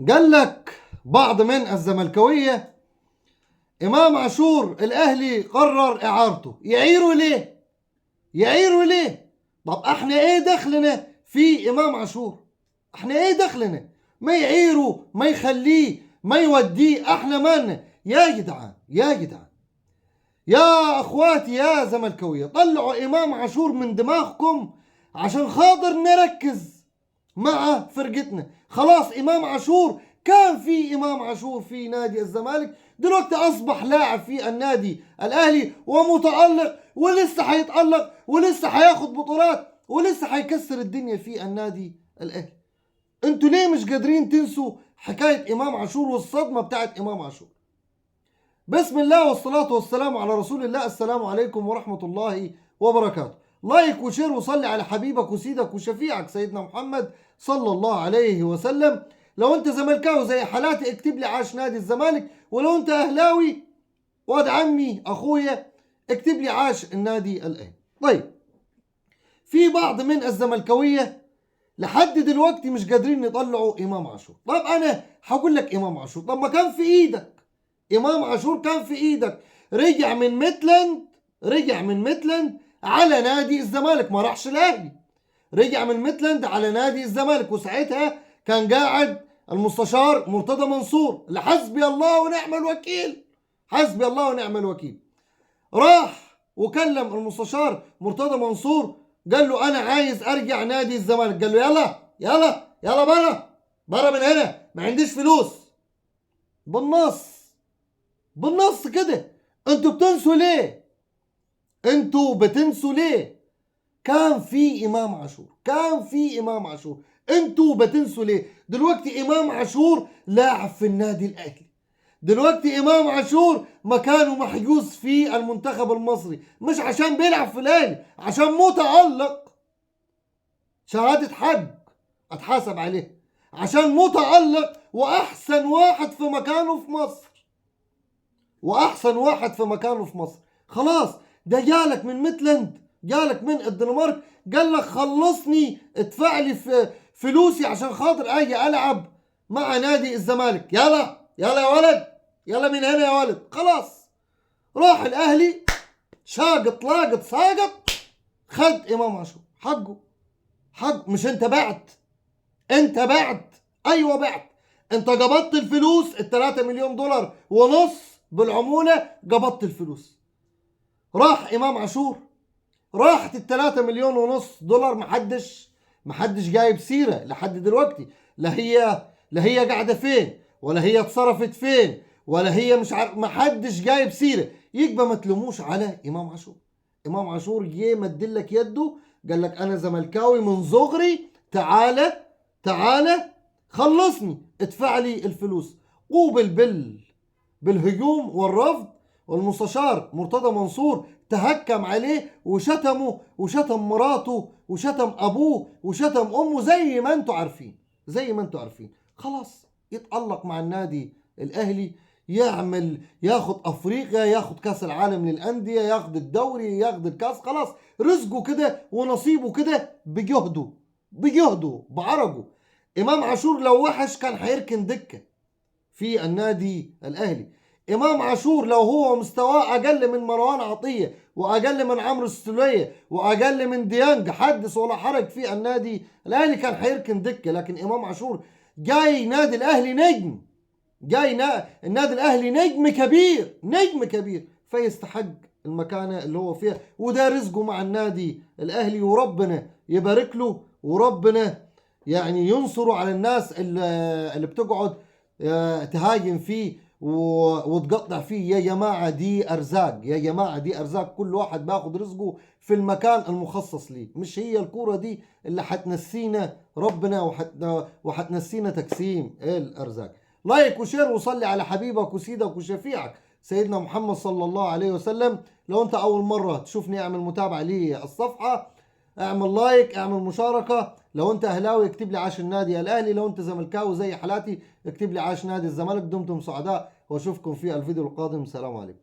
قال لك بعض من الزملكاويه امام عاشور الاهلي قرر اعارته. يعيروا ليه؟ يعيروا ليه؟ طب احنا ايه دخلنا في امام عاشور؟ احنا ايه دخلنا؟ ما يعيروا، ما يخليه، ما يوديه، احنا مالنا؟ يا جدعان يا جدعان يا اخواتي يا زملكاويه، طلعوا امام عاشور من دماغكم عشان خاطر نركز مع فرقتنا. خلاص امام عاشور كان في امام عاشور في نادي الزمالك، دلوقتي اصبح لاعب في النادي الاهلي ومتالق، ولسه هيتالق ولسه هياخد بطولات ولسه هيكسر الدنيا في النادي الاهلي. انتوا ليه مش قادرين تنسوا حكاية امام عاشور والصدمه بتاعت امام عاشور؟ بسم الله والصلاة والسلام على رسول الله. السلام عليكم ورحمة الله وبركاته. like و share وصلي على حبيبك وسيدك وشفيعك سيدنا محمد صلى الله عليه وسلم. لو انت زملكاوي زي حالاتي اكتب لي عاش نادي الزمالك، ولو انت اهلاوي واد عمي اخويا اكتب لي عاش النادي الاهلي. طيب، في بعض من الزملكاويه لحد دلوقتي مش قادرين يطلعوا امام عاشور. طب انا هقول لك امام عاشور، طب ما كان في ايدك امام عاشور، كان في ايدك، رجع من ميتلاند، رجع من ميتلاند على نادي الزمالك، ما راحش الاهلي، رجع من ميتلاند على نادي الزمالك، وساعتها كان قاعد المستشار مرتضى منصور اللي حسبي الله ونعم الوكيل، حسبي الله ونعم الوكيل. راح وكلم المستشار مرتضى منصور، قال له انا عايز ارجع نادي الزمالك. قال له يلا يلا يلا بره بره من هنا، ما عنديش فلوس. بالنص بالنص كده. انتوا بتنسوا ليه؟ انتوا بتنسوا ليه؟ كان في امام عاشور، كان في امام عاشور، انتوا بتنسوا ليه؟ دلوقتي امام عاشور لاعب في النادي الاهلي، دلوقتي امام عاشور مكانه محجوز في المنتخب المصري، مش عشان بيلعب في الاهلي، عشان متألق، شهادة حج اتحاسب عليه، عشان متألق واحسن واحد في مكانه في مصر، واحسن واحد في مكانه في مصر. خلاص ده جالك من ميتلاند، جالك من الدنمارك، قال لك خلصني ادفع لي في فلوسي عشان خاطر اجي العب مع نادي الزمالك. يلا يلا يا ولد، يلا من هنا يا ولد. خلاص راح الاهلي شاقط لاقط ساقط، خد امام عاشور حقه، حق. مش انت بعت؟ انت بعت، ايوه بعت، انت قبضت الفلوس ال 3 مليون دولار ونص بالعمولة، قبضت الفلوس. راح امام عاشور، راحت ال 3 مليون ونص دولار، محدش جايب سيرة لحد دلوقتي، لا هي قاعدة فين، ولا هي اتصرفت فين، ولا هي مش عارف، محدش جايب سيرة. يبقى ما تلوموش على امام عاشور. امام عاشور جه مدلك يده، قال لك انا زملكاوي من صغري، تعالى تعالى خلصني، ادفع لي الفلوس. قوبل بالهجوم والرفض، والمستشار مرتضى منصور تهكم عليه وشتمه، وشتم مراته، وشتم ابوه، وشتم امه، زي ما انتوا عارفين، زي ما انتوا عارفين. خلاص يتألق مع النادي الاهلي، يعمل، ياخد افريقيا، ياخد كاس العالم للاندية، ياخد الدوري، ياخد الكاس. خلاص رزقه كده ونصيبه كده، بجهده بجهده بعرجه. امام عاشور لو وحش كان هيركن دكه في النادي الاهلي. امام عاشور لو هو مستواه اقل من مروان عطية، واقل من عمرو السوليه، واقل من ديانج، حدث ولا حرج في النادي الاهلي، كان هيركن دكه. لكن امام عاشور جاي نادي الاهلي نجم، جاي النادي الاهلي نجم كبير، نجم كبير، فيستحق المكانة اللي هو فيها، وده رزقه مع النادي الاهلي، وربنا يبارك له، وربنا يعني ينصره على الناس اللي بتقعد تهاجم فيه وتقطع فيه. يا جماعة دي أرزاق، يا جماعة دي أرزاق، كل واحد بياخد رزقه في المكان المخصص ليه. مش هي الكورة دي اللي حتنسينا ربنا وحتنسينا تقسيم الأرزاق. like و share وصلي على حبيبك وسيدك وشفيعك سيدنا محمد صلى الله عليه وسلم. لو انت أول مرة تشوفني اعمل متابعة للصفحة، اعمل like، اعمل مشاركة. لو انت اهلاوي اكتب لي عاش النادي الاهلي، لو انت زملكاوي زي حالاتي اكتب لي عاش نادي الزمالك. دمتم سعداء، واشوفكم في الفيديو القادم. سلام عليكم.